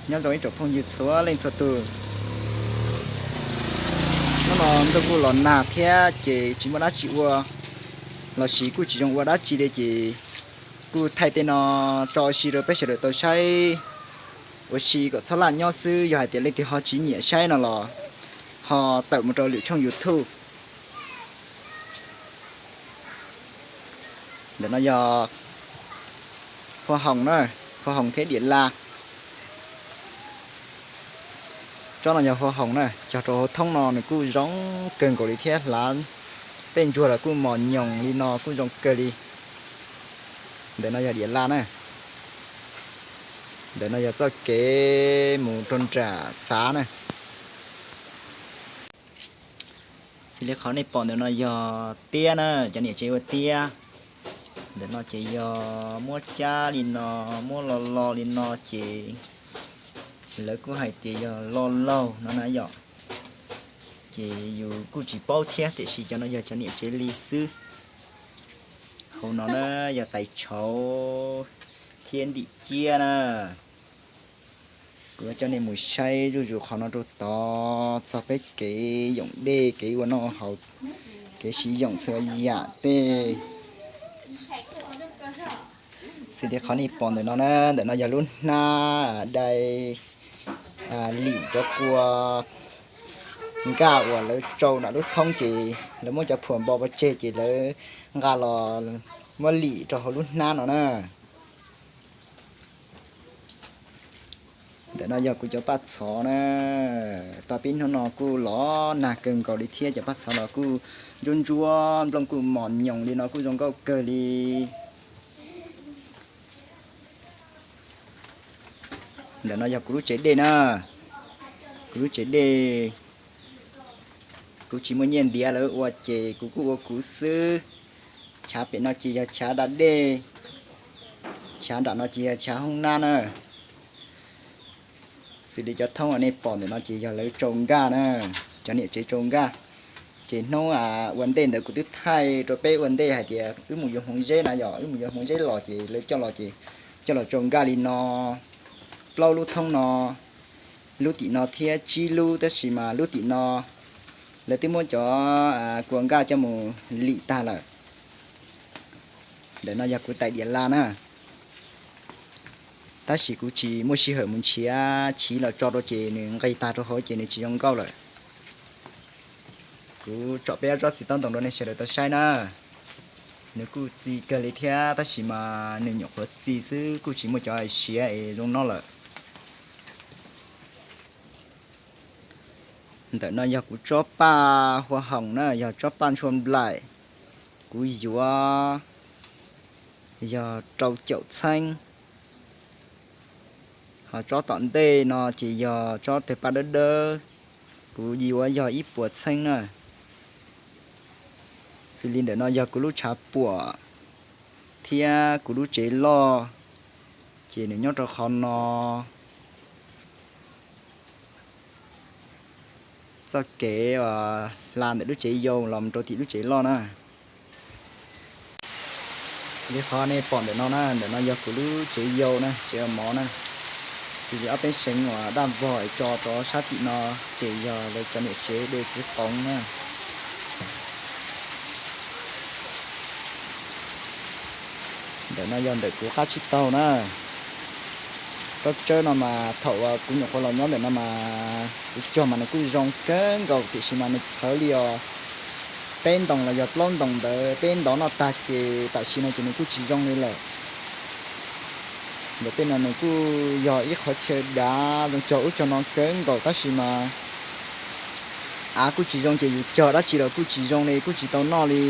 Nyob zoo ib tsoom phooj ywg txhua leej txhua tus. Hnub no ntuj kuj los nag thiab ces tsis muaj dab tsi ua, los sis kuj tsis zoo ua dab tsi li ces kuj thaij tej no tso ua si rau peb sawv daws tau saib ua si kom txhob laj nyob xwb. Yog hais tias leej twg ho tsis nyiam saib no los ho tawm mus rau lwm tshooj YouTube. Ntawm no yog hoa hồng na, hoa hồng thiab diam la. Tsob no yog hoa hồng na, cog rau hauv thoob no nws kuj zoo kawg nkaus li thiab hlav tej ntsuag los kuj mos nyoos li no kuj zoo kawg li. Ntawm no yog diam la na. Ntawm no yog txoj kev mus rau nram xav na. Xws li qhov nej pom ntawm no yog tiab na, cov niam tsev ua tiab. Ntawm no ces yog muab cab li no, muab lo lo li no ces lawv kuj hais tias yog lo laug no na yom. Ces yus kuj tsis paub thiab tiam sis cov no yog cov niam tsev li xwb. Hauv no na yog tais tshauv thiab ntim ciab na. Kuv yuav coj nej mus saib zuj zus qhov no rau tod txog peb kev yoom dej, kev ua noj ua haus, kev siv yoom txhua yam tej. Xws li qhov nej pom ntawm no na, ntawm no yog lub hnab dai lim cov kua nkaj uas lawv tsau nram lub thoob ces lawv muab cov phuam npo pov tseg ces lawv nqa los muab lim rau hauv lub hnab no na. Ntawm no yog kuv cov paj txhov na. Tau pib hnub no kuj los nag kawg nkaus li thiab cov paj txhov los kuj ntsuab ntsuab, nplooj kuj mos nyoos li no kuj zoo nkauj kawg li. Ntawm no yog kuv lub tsev dej na. Kuv lub tsev dej kuv tsis muaj nyiaj ntiav lawv ua ces kuv kuj ua kuv xwb. Chav pem no ces yog chav da dej, chav nram no ces yog chav hoob nab na. Xws li cov thoob uas nej pom ntawm no ces yog lawv tsau nkaj na, cov niam tsev tsau nkaj. Ces hnub ua ntej ntawd kuv twb thaij rau peb ua ntej hais tias wb mus yuav hmoov zeb na yom, wb mus yuav hmoov zeb los ces lawv coj los ces coj los tsau nkaj li no, plaub lub thoob no, lub tim no thiab tsib lub, tab sis mas lub tim no lawv twb muab cov kua nkaj coj mus lim tag lawm. Ntawm no yog kuv tais diam la na, tab sis kuv tsis muaj sij hawm mus nrhiav chiv los tso rau ces nws nqis tag rau hauv ces nws tsis zoo nkauj lawm. Kuv tsom peb ob tsob txiv taub ntoos rau nej sawv daws tau saib na. Nws kuj txi kawg li thiab tab sis mas nws nyuam qhuav txi xwb, kuj tsis muaj cov siav es zoo noj lawm. Ntawm no yog kuv tsob paj hua hoom na, yog tsob paj ntshua nplaim. Kuv yuav yog rau caum txheeb. Ho tsob tom ntej no ces yog tsob tawg paj dawb dawb, kuv yuav yog ib puas txheeb na. Xws li ntawm no yog kuv lub tshav puam thiab kuv lub tsev loj, ces nws nyob rau qhov no. Txoj kev hla ntawm lub tsev yau los rau tim lub tsev loj na. Xws li qhov nej pom ntawm no na, ntawm no yog kuv lub tsev yau na, tsev mov na. Xws li ob peb seev uas daj vog es tso rau sab tim no, ces yog lawv cov niam tsev de txiv qoov na. Ntawm no yog ntawm kuv qab tsib taug na. Tsob tsawb no mas thaum uas kuv nyuam qhuav los nyob ntawm no mas kuv cog mas nws kuj zoo kawg nkaus tiam sis mas nws txhawv li os. Peb ntoos los yog plaub ntoos ntawd peb ntov noj tag ces tam sim no ces nws kuj tsis zoo li lawm. Ntawm tej no nws kuj yog ib qhov chaw dav zoo cog ub cog no kawg nkaus tab sis mas av kuj tsis zoo ces yus cog dab tsi los kuj tsis zoo li, kuj tsis tau noj li.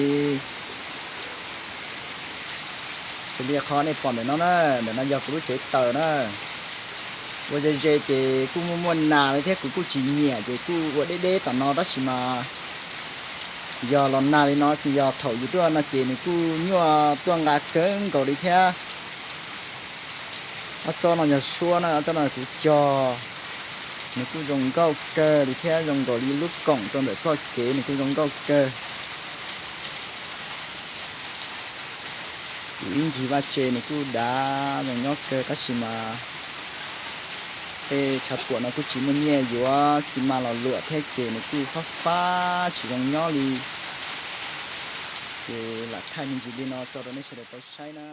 Xws li qhov nej pom ntawm no na, ntawm no yog kuv lub tsev taws na. Ua ze ze ces kuj muaj muaj nas li thiab kuv kuj tsis nyiam ces kuj ua deb deb tom no tab sis mas yog los nag li no ces yog thaum yus tuaj no ces nws kuj nyuaj tuaj nqa kawg nkaus li thiab. Ob tsob no yog suab na, ob tsob no kuv cog, nws kuj zoo nkauj kawg li thiab zoo nkaus li lub koom rau ntawm txoj kev nws kuj zoo nkauj kawg. Kuv ib ncig vaj tse nws kuj dav zoo nyob kawg tab sis mas Tej tshav puam no kuj tsis muaj nyiaj yuav xi mas los luam thiab ces nws kuj fab fab tsis zoo nyob li. Ces lam thaij me ntsis li no tso rau nej sawv daws tau saib na.